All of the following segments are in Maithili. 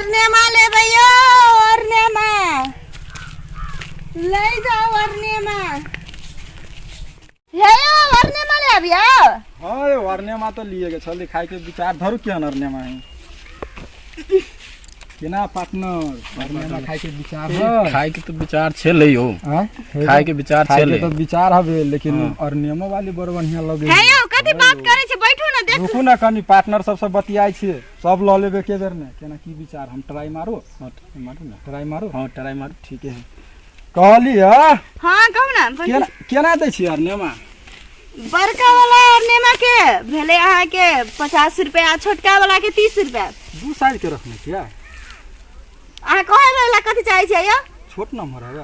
अरनेमा लेबै यौ अरनेमा लै जाउ अरनेमा हे यौ अरनेमा ले आबियौ। हाँ यौ, अरनेमा तऽ लिए के छलै, खायके विचार धरू। केहन अरनेमा है केना पार्टनर, अरनेमा खायके विचार है? खाय के तो विचार छेलै यौ। आँय? खाय के विचार खायके छेलै तऽ विचार हवे, लेकिन अरनेमो वाली बड़ बढ़िया लगे। हे यौ, कथी बात करै छी? बैठू ने, देखू। रुकू ने कनी, पार्टनर सबसँ बतियाइ छियै, सब लऽ लेबै के बेर ने। केना की विचार? हम ट्राई मारू? हाँ, ट्राई मारू ने। ट्राई मारू? हाँ, ट्राई मारू। ठीके है, कहली है। हाँ, कहू ने। केना केना दै छियै अरनेमा? बड़का वाला अरनेमा के भेलै अहाँके 50 रुपया, छोटका वाला के 30 रुपया। दू साइज के रखने छियै? अहाँ कहै वाला कथी चाहै छियै यौ? छोट नंबर हवे।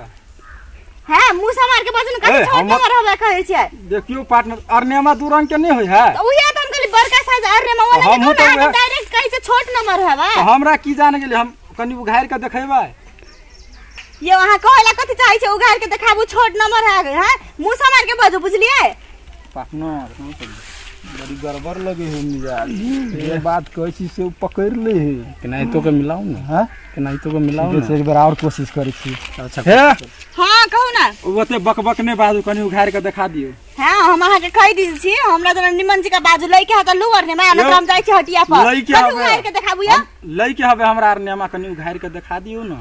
हैं, मुँह समार के बाजू ने, कथी ए, छोट हमर- नंबर हवे कहै छियै? देखियौ पार्टनर, अरनेमा दू रंग के नहि होइ है। तऽ उहे तऽ हम कहली, बड़का साइज अरनेमा ओना हमहूँ के तऽ कहू ने, उहे- डायरेक्ट कहै छै छोट नंबर हवे। तऽ हमरा की जान गेली? हम कनि उघारि कऽ देखेबै। यौ, अहाँ कहै ला कथी चाहै छियै? उघार के देखाबू छोट नंबर है? हैं, मुँह समार के बाजू, बुझलियै? पार्टनर, बड़ी गड़बड़ लगे है मिजाज। जे बात कहै छी से ओ पकड़ि लै है। केनाहितो के मिलाउ ने। हाँ। केनाहितो के मिलाउ ठीक छै, ने। एक बेर आओर कोशिश करै छी। अच्छा। हे। हाँ, कहू ने। ओते बकबक नहि बाजू, कनि उघारि कऽ देखा दियौ। हाँ, हम अहाँके कहि दिल छी, हमरा जना निमन जी का बाजू लै के है तऽ लू अरनेमा, नहि तऽ हम जाइ छी हटिया पर। लै के कथी हवे। उघार के देखाबू यौ? लै के हवे हमरा अरनेमा, कनि उघारि कऽ देखा दियौ ने।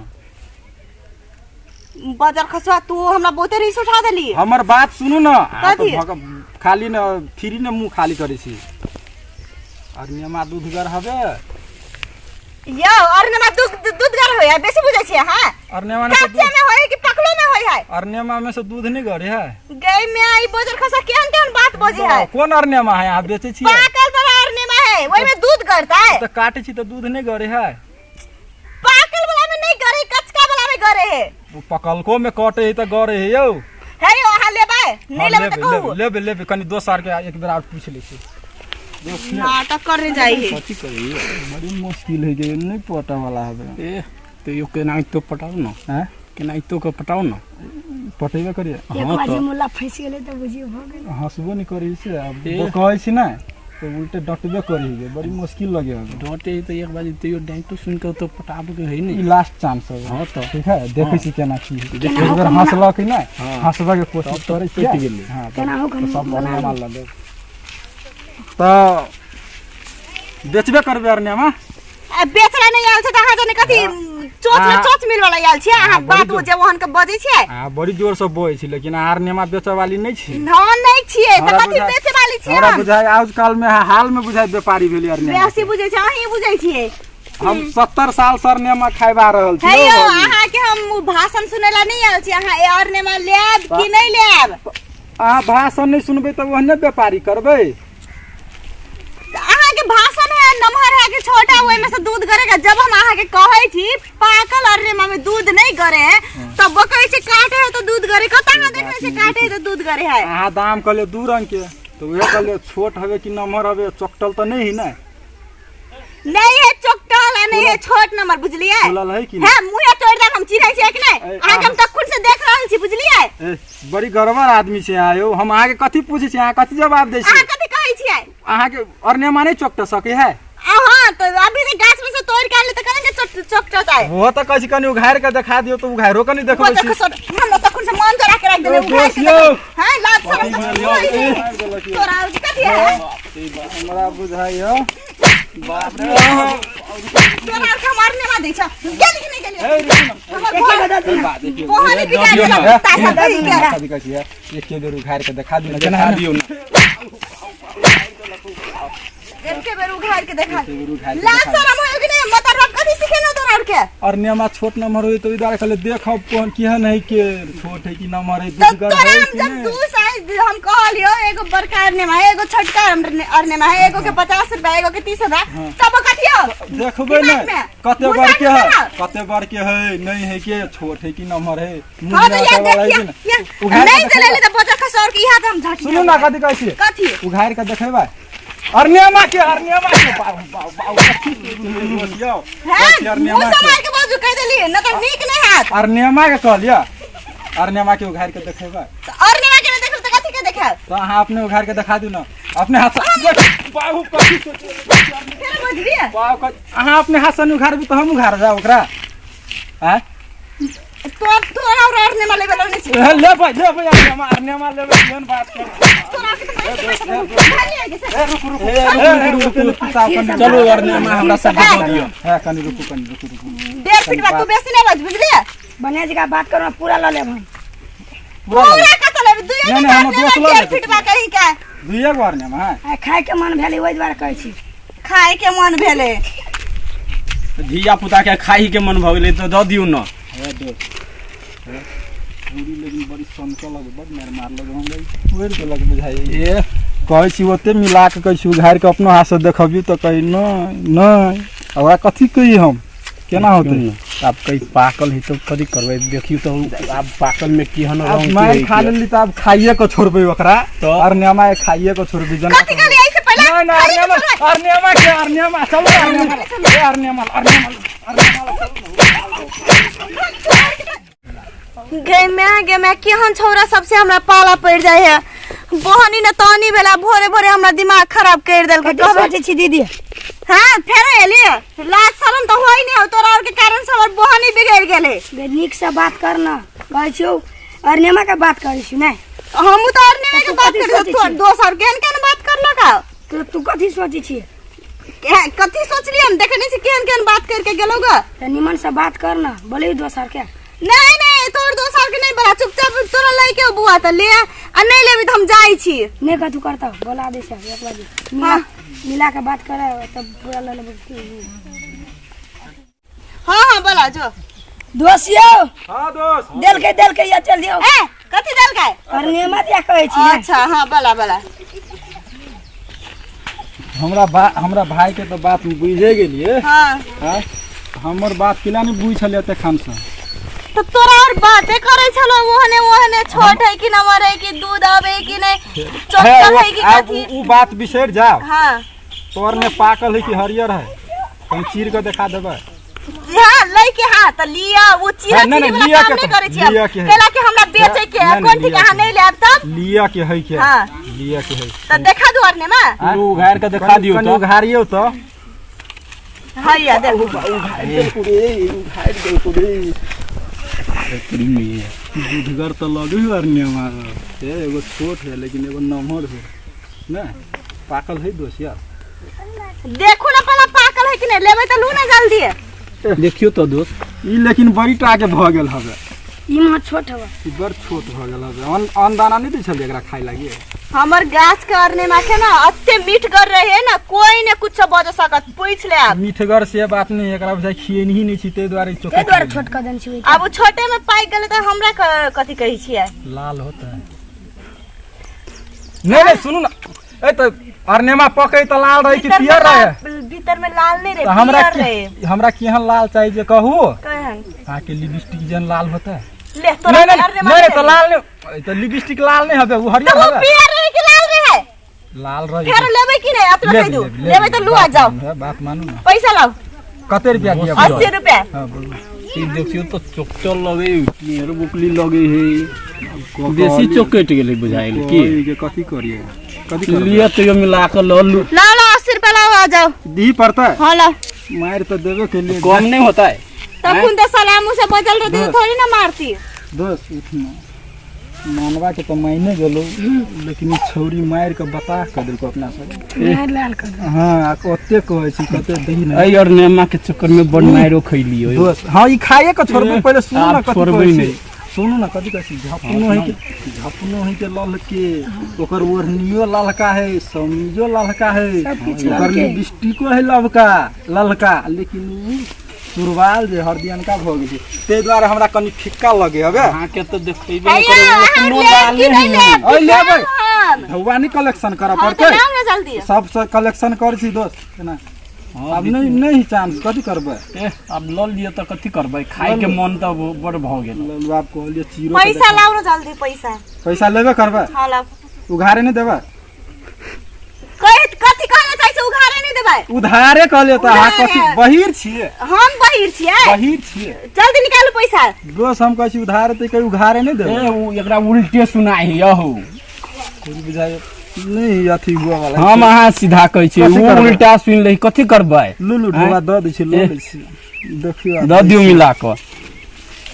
बजर खसुआ, तू हमरा बहुते रिस उठा देली। हमर बात सुनू ने अहाँ तऽ। कथी? खाली ने फ्री ने मुँह खाली करै छी। अरनेमा दूधगर हवे। यौ, अरनेमा दूध दूधगर होय है? बेसी बुझै छियै अहाँ। अरनेमा में से कच्चे दूध में होय कि पकलो में होय है? अरनेमा में से दूध नहीं गरे है। गई में आई बजर खसा, केहन केहन बात बजे है। कोन अरनेमा है अहाँ बेचै छियै? पाकल वाला अरनेमा है, ओहि में दूध गरता है। तऽ काटै छी तऽ दूध नहीं गरे है। पाकल वाला में नहीं गरे, कचका वाला में गरे है। ओ पकलको में कटे है तऽ गरे है यौ। हे यौ, अहाँ लेबै? नहीं हाँ, लेबै तऽ लेबै। कहू। लेबै लेबै लेबै, कनि दोसर के एक बेर आर पूछि लै छी। नाटक करने जाइ है। कथी करी? बड़ी मुश्किल है के नहीं पटे वाला हवे। ए तो यो केनाहितो पटाउ ने। हैं? केनाहितो के पटाउ ने। पटेबे करिए। एक हाँ बाजी तऽ मुला फँसि गेलै तऽ बुझियौ भऽ गेल। हंसबो नहीं करी से अब। ए। कहै छी ने तऽ उल्टे डटबे करी के, बड़ी मुश्किल लगे हवे। डटे है तऽ एक बाजी तैयो डांटो सुनि के तो पटाबे के है ई ने। लास्ट चांस हवे। हाँ तऽ। ठीक है, देखै छी केना की है। देखियौ। एक बेर हंसलक ने, हाँ। हंसबे के कोशिश तब तऽ करै पटि छियै। गेलै। हाँ, तब केनाहु तऽ कनि सब बना अरनेमा लऽ लेब तऽ बेचबे करबै अरनेमा। आ बेचला नहीं आयल छै तऽ अहाँ जाने कथी चोच में आ- चोच मिल वाला आयल छियै अहाँ? आ, बड़ी बात जोर। जे ओहन के बजै छियै। आ बड़ी जोर से बजै छी, लेकिन अहाँ अरनेमा बेचऽ वाली नहि छी। हँ, नहीं छियै तऽ हमरा कथी बुझाइ- बेचे वाली छियै? हमरा हम बुझाइ आजकल में हाल में बुझाइ व्यापारी भेलै अरनेमा। बेसी बुझै छै अहीं बुझै छियै। हम 70 साल से अरनेमा खाइबा रहल छी हे यौ यौ, भौजी। अहाँके हम भाषण सुनै ला नहीं आयल छी। अहाँ अरनेमा लेब कि नहीं लेब? अहाँ भाषण नहि सुनबै तऽ ओहने व्यापारी करबै। तऽ अहाँके भाषण है नमहर है कि छोटा, ओहिमे से दूध गरेगा। जब हम अहाँके कहै छी पाकल अरनेमा में दूध नहीं गरे है, तब वो कहै छै काटे है तो दूध गरे। कतऽ अहाँ देखने छै काटे है तो दूध गरे है? अहाँ दाम कहलियै दू रंग के, तऽ उहे कहलियै छोट हवे कि नमहर हवे। चोकटल तऽ नहि है ने? नहीं है चोकटल आ नहीं है छोट नंबर, बुझलियै? खुलल है कि नहि? है, मुँहे तोड़ि देब हम। चिन्है छियै कि नहि? ए, अहाँके हम तखन से देख रहल छी, बुझलियै? ए, बड़ी गड़बड़ आदमी छै अहाँ यौ। हम अहाँके कथी पूछै छी, अहाँ कथी जवाब दै अहाँ छी? कथी कहै छियै? अहाँके अरनेमा नहि चोकट सकै है? आ हाँ, तऽ अभी जे गाछ में से तोड़ि के आनली तऽ केना के चोट चोकटतै? ओहो तऽ कहै छी कनि उघारि कऽ देखा दियौ, तऽ उघारिओ कऽ नहि देखबै बजर छी। खसोर, हम तखन से मन जरा के राखि देने यौ, उघारि के दोस्त यौ। देखा। हैं, लाज शरम तऽ यौ, छोड़ि ए, दे। तोरा आर के कथी है? हमरा बुझाइयो बाप रे। तोरा आर के हम अरनेमा दै छ। गेली कि नहि गेली? ए, रुकू ने। हमर घर बा, देखियौ। बहाने बिगाड़ दियौ देलक ने। कुत्ता सब कहीं के। कथी कहै छियै, एके बेर उघारि कऽ देखा दियौ ने। देखा केना दियौ ने। एके बेर उघारि के देखा। एके बेर उघारि के लाज देखा दियौ। शरम होय कि नहि? मतर बाप कथी सिखेलौ तोरा आर के? अरनेमा छोट नम्बर होइ तऽ ओहि दुआरे कहलियै देखब कोन केहन है के, छोट है कि नम्बर है, तऽ दूधगर तोरा है हम कि जब नहि। दू साइज हम कहलियो, एगो बड़का अरनेमा है, एगो छोटका अरनेमा है, एगो के 50 रुपया, एगो के 30 रुपया, तब कथी हो देखबै ने। दिमाग में। कते मुँह बड़के साफ है करा। कते बड़के है, नहीं है के, छोट है कि नम्बर है, मुँह हाँ, तऽ में या आटे वाला है देखिए कि नहि? या उघारि के नहीं देखेबै। चलेली तऽ बजर खसौर के इहा तऽ हम झटकी। सुनू ने, कथी कहै छियै? कथी? उघारि कऽ देखेबै अरनेमा के, अरनेमा के। बाउ बाउ बाउ, कथी दोस्त यौ? हैं, कथी मुँह अरनेमा के? समार के बाजू, कहि देली न तऽ नीक नहि हैत। अरनेमा के कहलियै, अरनेमा के उघारि कऽ देखेबै। तऽ अरनेमा के नहि देखब तऽ कथी के देखायब? तऽ अहाँ अपने उघारि कऽ देखा दियौ ने। अपने हाथ से बाहु कथी सोचे फेर बजबियै बाहु अहाँ अपने हाथ से उघारबी तऽ हम उघार जाउ ओकरा। आँय तोर तोरा और अरने माले वाला नहीं छी। ए, लेबै लेबै अरनेमा अरनेमा लेबै केहन बात कर। तोरा के तऽ भारी है से। ए रुकु रुकु ए रुकु रुकु चलू अरनेमा हमरा सब दऽ दियौ। है कनी रुकु कनी रुकु रुकु 1.5 फीट बा तू बेसी नहीं बज बुझलियै। बढ़िया जगह बात करू पूरा लऽ लेब हम। पूरा कत लेब दुइये नहीं, नहीं, हमर दोस्त लऽ 1.5 लेतै। फीट बा कहीं के दुइये गो अरनेमा है। आइ खाय के मन भेलै ओहि दुआरे कहै छी। खाय के मन भेलै। धिया पुता के खाही के मन भऽ गेलै तऽ दऽ दियौ न। है दोस्त पूरी लेकिन बड़ी सनकल हवे बड़ मार मारलक हमरा तोड़ि देलक बुझाइ। ए कहै छी ओते मिला के कहै छी उघारि के अपनो हाथ से देखबियौ तऽ कहै नहि नहि ओकरा कथी कही हम केना होतै। आब कहीं पाकल है तो कथी करबै देखियौ तऽ आब पाकल में केहन आब रंग मारि खा लेली तऽ आब खाइए के छोड़बै ओकरा तऽ? अरनेमा के खाइए के छोड़बै जना। कथी कहलियै ऐसे पहिले? नहीं नहीं अरनेमा अरनेमा के अरनेमा चलो अरनेमा ए अरनेमा अरनेमा अरनेमा गे मैं गे मैं केहन छौरा सबसे हमरा पाला पड़ि जाइ है। बहनी ने तहनी भेला भोरे भोरे हमरा दिमाग खराब कर देलकै। कथी सोचै छी दीदी? हाँ फेर एलियै लाज शरम तऽ होइ नहि हौ तोरा और के कारण से हमर बहनी बिगड़ि गेलै। गे नीक से बात कर न कहै छियौ अरनेमा के बात करै छी नहि। हमहूँ तऽ अरनेमे के तू बात कथी करै सोचै छी छी? दोसर केहन केहन बात करलक हौ। तो तू कथी सोचै छी? कथी सोचलियै हम देखने छी केहन केहन बात करके गेलौ ग। तऽ निमन से बात कर न बोले दोसर के। नहीं नहीं तोर दोसर के नहीं बोला चुपचाप तोरा लैके हो बुआ तऽ ले आ नहीं लेबी तऽ हम जाइ छी। नहीं कथू करता बोला दे से एक बार मिला मिला के बात करे तब पूरा लऽ लेबै। हाँ हाँ बोला जो दोस्त यौ। हां दोस्त देलकै देलकै या चल दियौ। ए कथी देलकै? अरनेमा दिया कहै छी ने। अच्छा हाँ बोला बोला। हमरा भाई के तो बात बुझे गेलियै। हाँ हां हमर बात केना नहीं बुझ छलियै तखन से? तो तोरा और बातें करे छलो ओहने ओहने छोट है कि नमर है कि दूध आवे कि नहीं चोटल है कि कथी। उ बात बिसरि जाओ। हाँ तोर ने पाकल है कि हरियर है कहीं चीर के देखा देबै। हाँ लइके हाँ त लिया वो चीरा नहीं, चीरी वाला लिया काम के नहीं तो, करे छी लिया के है। केला के हमरा बेचे के है नहीं, कोन ठीक लिया अहाँ के। नहीं लेब तब लिया के है के हाँ। लिया के है त देखा दू अरने मा उघार के देखा दियौ कनी तऽ। उघारियौ तऽ। हाँ या देखू दूधगर तऽ लगै है अरनेमा ए एगो छोट है लेकिन एगो नमहर है ने पाकल है दोस्त यार। देखू ना पहला पाकल है कि नहीं लेबै त लू ना जल्दी। देखियौ तऽ दोस्त ई लेकिन बड़ी टा के भऽ गेल हवे। ई माछ छोट हवे। ई बड़ छोट भऽ गेल हवे। अन्न दाना नहीं दै छलियै एकरा खाय लागी? हमर गाछ के अरनेमा के ना अत्ते मीठगर रहे ना कोई ने कुछ बज सकत पूछ ले आप। मीठगर से बात नहीं एकरा बुझाइ खिएनही नहीं छी ताहि दुआरे ताहि दुआरे छोट कऽ देने छी। आब उ छोटे में पाकि गेलै तऽ हमरा कथी कहै छियै? लाल होता है। नहीं नहीं सुनू ना ए तऽ अरनेमा पकै तऽ लाल रहे कि भीतर में पियर रहे? भीतर में लाल नहीं रहे तऽ हमरा पियर रहे। हमरा केहन लाल चाहिए जे कहू? केहन? अहाँके लिपस्टिक जेहन लाल होता है। ले तोरा नहीं नहीं अरनेमा नहीं दे तऽ लाल नहीं तऽ लिपस्टिक लाल नहीं हवे उ हरियर तऽ वो हवे। पियर रहे कि लाल रहे? लाल रहे। फेर लेबै कि नहीं? अपना कहि दू लेबै तऽ लू आ जाओ। बात मानू ना। पैसा लाओ। कते रुपया दिया? 80 रुपया। हां बोलू। ई देखियौ तऽ चोकचल लगै पियर बुकली लगै है बेसी चोकटि गेलै बुझाइल की के कथी करिए कथी करबै? लिअ तैयो मिला कऽ लऽ लू। लाओ लाओ 80 रुपया लाओ आ जाओ। दी पड़ता है? हाँ लाओ। मार तो देबे के लिए कम नहीं होता है। तखन तऽ सलामू से बचल रहती बस। थोड़ी ना मारती। दोस्त उठना मानवा के तो मायने गेलो लेकिन ई छौरी मारि के बता कऽ देलको अपना सब। मारि लाल कऽ देलको। हाँ ओते कहै छी कते दही नहीं। अइ अरनेमा के चक्कर में बड़ मारो खैलियो। दोस्त हाँ ई खाइए के छोड़बै पहिले सुनू ना आब कथी छोड़बै कहै छी। नहि। सुनू ना कथी कहै छी झपनो है के झपनो है के ललके ओकर ओढ़नियो ललका है समीजो ललका है सब किछु ओकर ललके। लिपस्टिको है ललका ललका लेकिन उ सुरवाल जे हरदियनका भऽ गेल छै ताहि दुआरे हमरा कनी फिक्का लगे हवे। अहाँके तऽ देखैबे हैया, नहि अहाँ करबै अपनो लेब लाले कि नहि है। लेब? अइ लेबै। हम। धौआ नहीं कलेक्शन करऽ हाँ, तऽ पड़तै। लाउ ना जल्दी। सबसँ कलेक्शन करै छी दोस्त केना हाँ, आब नहीं नहीं चांस कथी करबै? ए आब लऽ लिअ तऽ कथी करबै खाय के मन तऽ बड़ भऽ गेल। लल्लू आब कहलियै चीरो पैसा लाउ ना जल्दी पैसा। पैसा लेबे करबै? हाँ लाउ। उघारे नहीं देबै? कथी कहना चाहै छै उघारे नहीं देबै? उधारे कहलियै तऽ अहाँ उधारे। कथी बहिर छियै? हम बहिर छियै? बहिर छियै। जल्दी निकालू पैसा। दोस्त हम कहै छी उधारे तऽ कहीं उघारे नहीं देबै। ए उ एकरा उल्टे सुनाइ है यहो। कुछ बुझाइ नहीं अथी हुआ वाला हम अहाँ सीधा कहै छी, कथी उ करबै? उल्टा सुनि लै, कथी करबै? लुलु ढोआ दऽ दै छी, लऽ लै छी, देखियौ। दऽ दियौ मिला कऽ।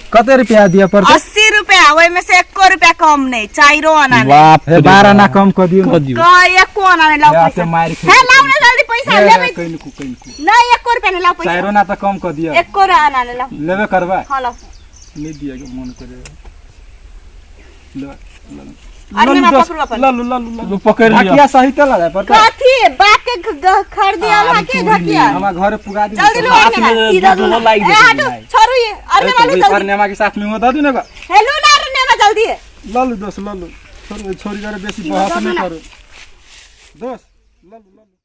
कते रुपया दिअ पड़तै? 80 रुपया, ओहिमे से एको रुपया कम नहीं, 4 आना नहीं। बाप हे रे 12 आना बाप। कम कऽ दियौ। कऽ दियौ। कह एको आना नहीं, लाओ हे, पैसा। आते मारि हे लाओ ना जल्दी पैसा, लेबै। कनिको कनिको। नहीं, एको रुपया नहीं, लाओ पैसा। 4 आना तऽ कम कऽ दिअ। एको आना नहीं, लाओ। लेबे करबै? हाँ लाओ। नहीं दिए के मन करे। ले अरे लल्लू ना, दोस्त, पकड़ू अपन। लल्लू लल्लू लल्लू। लू पकड़ि लिअ। ढकिया सहित लगा पड़तै। कथी बाप के खरीदी आल हा के ढकिया? हमरा घरे पुगा दी। जल्दी लो। हाथ अरे में इधर दूधो लो। लागि ए जेतै हटो, भाइ। छोड़ू ये। अरे मालू पर जल्दी। नेमा के साथ में दऽ दियौ ने ग। हेलो ना रे नेमा जल्दी। लल्लू दोस्त लल्लू, छोड़ू छोड़ी करे, बेसी बहस नहीं करू दोस्त, लल्लू लल्लू।